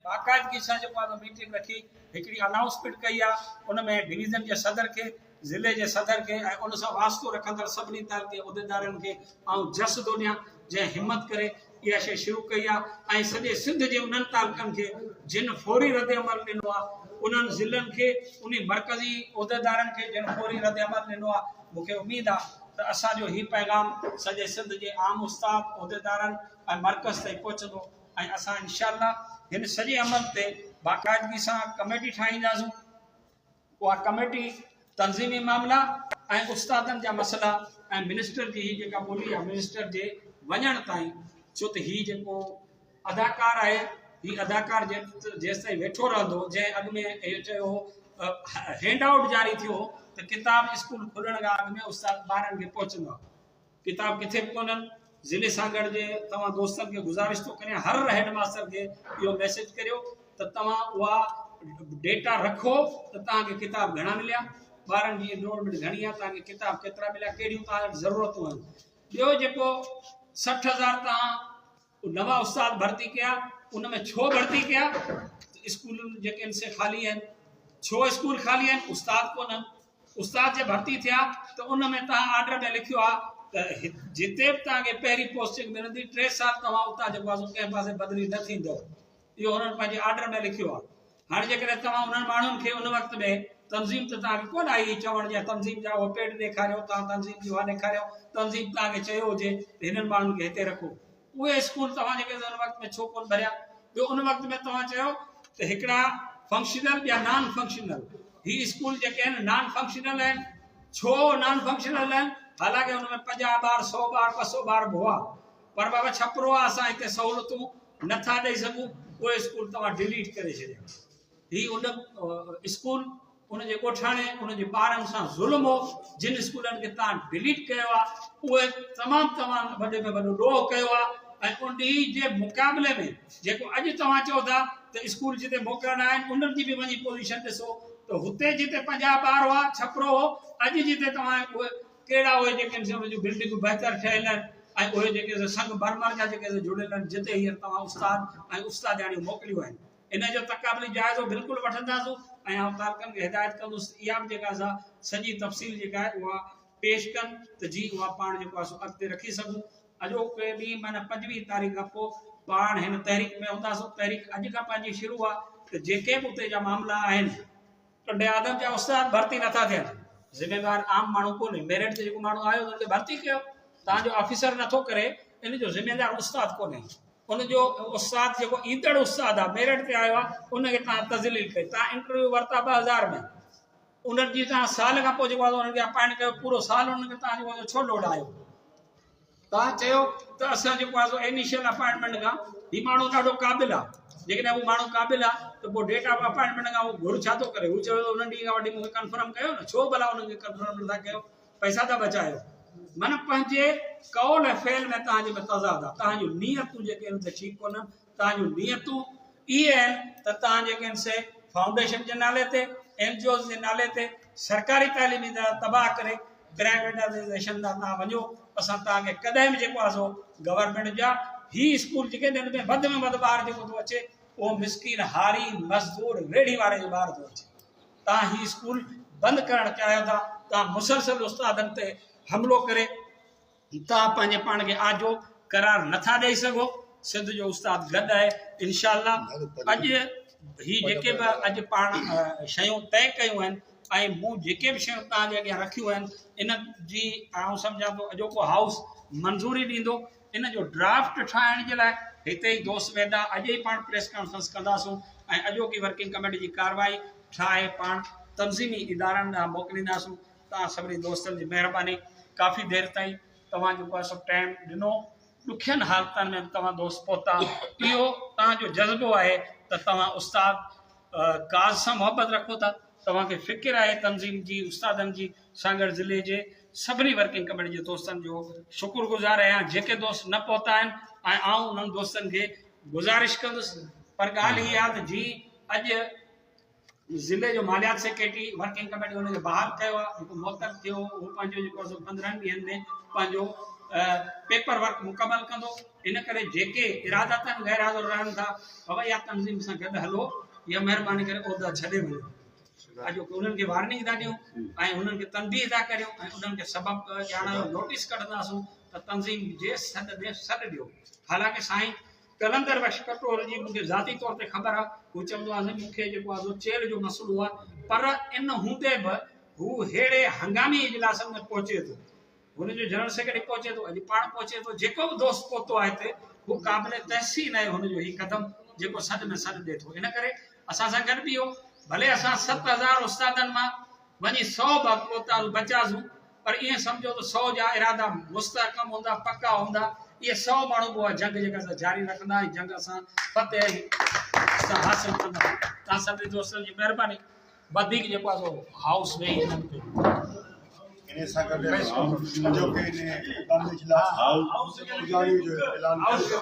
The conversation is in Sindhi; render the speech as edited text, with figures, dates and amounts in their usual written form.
باقاعدگي سان جيڪو آهي سو ميٽنگ رکي هڪڙي انائونسمينٽ ڪئي آهي ان ۾ ڊويزن جي صدر کي ضلعي جي صدر کي ۽ ان سان واسطو رکندڙ سڀني تعلقي عهديدارن کي آئون جس ٿو ڏيان جنهن همت ڪري اها شيء شروع ڪئي آهي ۽ سڄي سنڌ جي انهن تعلقن کي جن فوري رد عمل ڏنو آهي انهن ضلعن کي انهي مرڪزي عهديدارن کي جن فوري رد عمل ڏنو آهي مون کي اميد آهي ته اسان جو هي پيغام سڄي سنڌ جي عام استاد عهديدارن ۽ مرڪز تائين پهچندو ۽ اسان انشاء الله هن سڄي عمل تي باقاعدگي سان ڪميٽي ٺاهينداسون. اها ڪميٽي تنظيمي معاملا ۽ استادن جا مسئلا ۽ منسٽر جي هي جيڪا ٻولي آهي منسٽر جي وڃڻ تائين ڇو ته هي جيڪو اداڪار آهي هي اداڪار جيستائين ويٺو رهندو جنهن اڳ ۾ اهو چيو هو هينڊ آئوٽ جاري ٿيو هو ته ڪتاب اسڪول کلڻ کان اڳ ۾ استاد ٻارن کي پهچندا ڪتاب ڪٿي به ڪونهن. ضلعي سانگهڙ جي توهان دوستن کي گذارش ٿو ڪريان هر هيڊ ماستر کي اهو ميسيج ڪريو ته توهان اها ڊيٽا رکو ته توهان کي ڪتاب گهڻا مليا ٻارن جي انرولمينٽ گهڻي آهي توهان کي ڪتاب ڪيترا مليا ڪهڙيون توهان وٽ ضرورتون آهن ٻيو جيڪو 60000 توهان نوان استاد ڀرتي ڪيا ان ۾ ڇو ڀرتي ڪيا اسڪول جيڪي آهن سي خالي آهن ڇو اسڪول خالي آهن استاد ڪونهن استاد جي ڀرتي ٿيا ته ان ۾ توهان آرڊر ۾ لکيو آهي ته جتي به توهان کي پهرين پوسٽنگ ملندي ٽي سال توهان اتان جيڪو آهي سو ڪنهن پاسي بدلي نه ٿيندؤ اهو هنن پنهنجي آرڊر ۾ لکيو آهي هاڻي جيڪڏهن توهان انهن ماڻهن کي ان وقت ۾ تنظيم ته توهان کي ڪونه آئي هئي چوڻ جي تنظيم جا اهي پيڊ ڏيکاريو توهان تنظيم جي اها ڏيکاريو تنظيم توهان کي چيو هجي ته هنن ماڻهن کي هتي رکو اهي اسڪول توهان جيڪي ان وقت ۾ ڇو ڪونه ڀريا؟ ٻيو ان وقت ۾ توهان چيو ته هڪڙا فنڪشنل ٻيا نان فنڪشنل هي اسڪول جيڪي آهن نان فنڪشنل آهن ڇو نان فنڪشنل آهن حالانڪه ان ۾ 50 ٻار 100 ٻار 200 ٻار به هئا پر بابا ڇپرو آهي اسان هتي سهولتون نٿا ڏئي سگهون اهي اسڪول توهان ڊليٽ ڪري ڇڏيا هي ان اسڪول ان جي ڳوٺاڻي ان جي ٻارن سان ظلم هو جن اسڪولن کي تان ڊليٽ ڪيو آ اهي تمام تمام وڏي ۾ وڏو ڏوهه ڪيو آ ۽ ان ڏينهن جي مقابلي ۾ جيڪو اڄ توهان چئو ٿا ته اسڪول جتي موڪلڻا آهن انهن جي به وڃي پوزيشن ڏسو ته هتي جتي 50 ٻار هئا ڇپرو هو اڄ جتي توهان اهي ڪهڙا اهي جيڪي آهن سي انهن جون بلڊنگون بهتر ٺهيل آهن ۽ اهي جيڪي سي سنگ مرمر جا جيڪي سي جڙيل آهن جتي هينئر توهان استاد ۽ استادياڻيون موڪليون آهن ان جو تقابلي جائزو بلڪل وٺنداسون ۽ آئون تعلقن کي هدايت ڪندس ته اها به جيڪا سا سڄي تفصيل جيڪا آهي اها پيش ڪن ته جيئن اها پاڻ جيڪو آهي سو اڳتي رکي سگهون. اڄوڪي ڏينهن معنيٰ 25 تاريخ کان پوء پاڻ هن تحريڪ ۾ هونداسون. تحريڪ اڄ کان پنهنجي شروع آهي ته جيڪي به اتي جا معاملا آهن. ٽنڊي آدم جا استاد ڀرتي نٿا ٿين، ذميوار عام ماڻهو ڪونهي، ميرٽ تي جيڪو ماڻهو آيو ان کي ڀرتي ڪيو، توهان جو آفيسر نٿو ڪري ان جو ذميوار استاد ڪونهي. ان جو استاد جيڪو ايندڙ استاد آ ميرٽ تي آيو آ ان کي توهان تذليل ڪئي توهان انٽرويو ورتا 2000 ۾ انهن جي توهان سال کان پوء جيڪو آ انهن کي اپائنٽ ڪيو پورو سال انهن کي توهان جيڪو آ ڇو لوڙايو توهان چيو ته اسان جيڪو آ سو انيشل اپائنٽمينٽ کان هي ماڻهو ڏاڍو قابل آ جيڪڏهن هو ماڻهو قابل آ ته پوء ڊيٽ آف اپائنٽمينٽ کان هو گهر ڇا ٿو ڪري هو چوي ٿو انهن ڏينهن کان وٺي مون کي ڪنفرم ڪيو نه ڇو ڀلا انهن کي ڪنفرم نٿا ڪيو پئسا ٿا بچايو معنيٰ پنهنجي قول ۽ فعل ۾ توهان جي ۾ تضاد آهي توهان جون نيتون جيڪي آهن سي ٺيڪ ڪونهن توهان جون نيتون اهي آهن ته توهان جيڪي آهن سي فائونڊيشن جي نالي تي اين جي اوز جي نالي تي سرڪاري تعليمي ادارا تباهه ڪري پرائيويٽائيزيشن ڏانهن توهان وڃو اسان توهان کي ڪڏهن به جيڪو آهي سو گورنمينٽ جا هي اسڪول جيڪي آهن ان ۾ وڌ ۾ وڌ ٻار جيڪو ٿو اچي اهو مسڪين هاري مزدور ريڙهي واري جو ٻار ٿو اچي توهان هي اسڪول بند ڪرڻ چاهيو ٿا، توهان مسلسل استادن تي حملو ڪري توهان پنهنجي پاڻ کي آجو قرار نٿا ڏئي سگهو، سنڌ جو استاد گڏ آهي انشاء الله اڄ هي جيڪي به اڄ پاڻ شيون طئي ڪيون آهن ۽ مون جيڪي به شيون توهان جي اڳيان رکيون آهن ان جي آئون سمجهان ٿو اڄوڪو هائوس منظوري ڏيندو. ان جو ڊرافٽ ٺاهڻ جي لاء هتي ئي دوست ويندا، اڄ ئي پاڻ پريس ڪانفرنس ڪنداسون ۽ اڄوڪي ورڪنگ ڪميٽي جي ڪارروائي ٺاهي پاڻ تنظيمي ادارن ڏانهن موڪلينداسون. توهان سڀني دوستن جي مهرباني ڪافي دير تائين توهان جيڪو آهي سو ٽائيم ڏنو، ڏکين حالتن ۾ به توهان دوست پهتا، اهو توهان جو جذبو آهي ته توهان استاد ڪاز سان محبت رکو ٿا، توهان کي فڪر آهي تنظيم جي استادن جي، سانگهڙ ضلعي جي سڀني ورڪنگ ڪميٽي جي دوستن جو شڪر گذار آهيان جيڪي دوست نه پهتا آهن ۽ آئون انهن دوستن کي گذارش ڪندس پر ڳالهه هي آهي ته جي اڄ ضلعي جو ماليات سيڪريٽري ورڪنگ ڪميٽي ان کي بحال ڪيو آهي جيڪو معطل ٿيو هو پنهنجو جيڪو سو 15 ڏينهن ۾ پنهنجو پيپر ورڪ مڪمل ڪندو. ان ڪري جيڪي ارادتن غير حاضر رهن ٿا، بابا يا تنظيم سان گڏ هلو يا مهرباني ڪري عهدا ڇڏي وڃو. اڄ انهن کي وارننگ ٿا ڏيون ۽ انهن کي تنبيهه ٿا ڪريون ۽ انهن کي سبق ڄاڻايو نوٽيس ڪڍنداسون ته تنظيم جي سڏ ۾ سڏ ڏيو. حالانڪه سائين قلندر بخش ڪٽوهر جي مون کي ذاتي طور تي خبر آهي، هو چوندو آهي سائين مون کي جيڪو آهي سو چيلهه جو مسئلو آهي، پر ان هوندي به هو ههڙي هنگامي اجلاسن ۾ پهچي ٿو. هن جو جنرل سيڪريٽري پهچي ٿو، اڄ پاڻ پهچي ٿو، جيڪو به دوست پهتو آهي هتي هو قابل تحسين آهي، هن جو هي قدم جيڪو سڏ ۾ سڏ ڏئي ٿو، ان ڪري اسان سان گڏ بيهو، ڀلي اسان 7000 استادن مان وڃي سئو به پهتاسون بچاسون، پر ائين سمجهو ته سئو جا ارادا مستحڪم هوندا، پڪا هوندا، اهي سئو ماڻهو به اها جنگ جيڪا سا جاري رکندا ۽ جنگ اسان فتح سان حاصل ڪنداسون. توهان سڀني دوستن جي مهرباني. وڌيڪ جيڪو آهي سو هائوس ويهي هنن تي. انهي سان گڏ اڄوڪي انهي اقدامي اجلاس پڄاڻي جو اعلان ڪيو.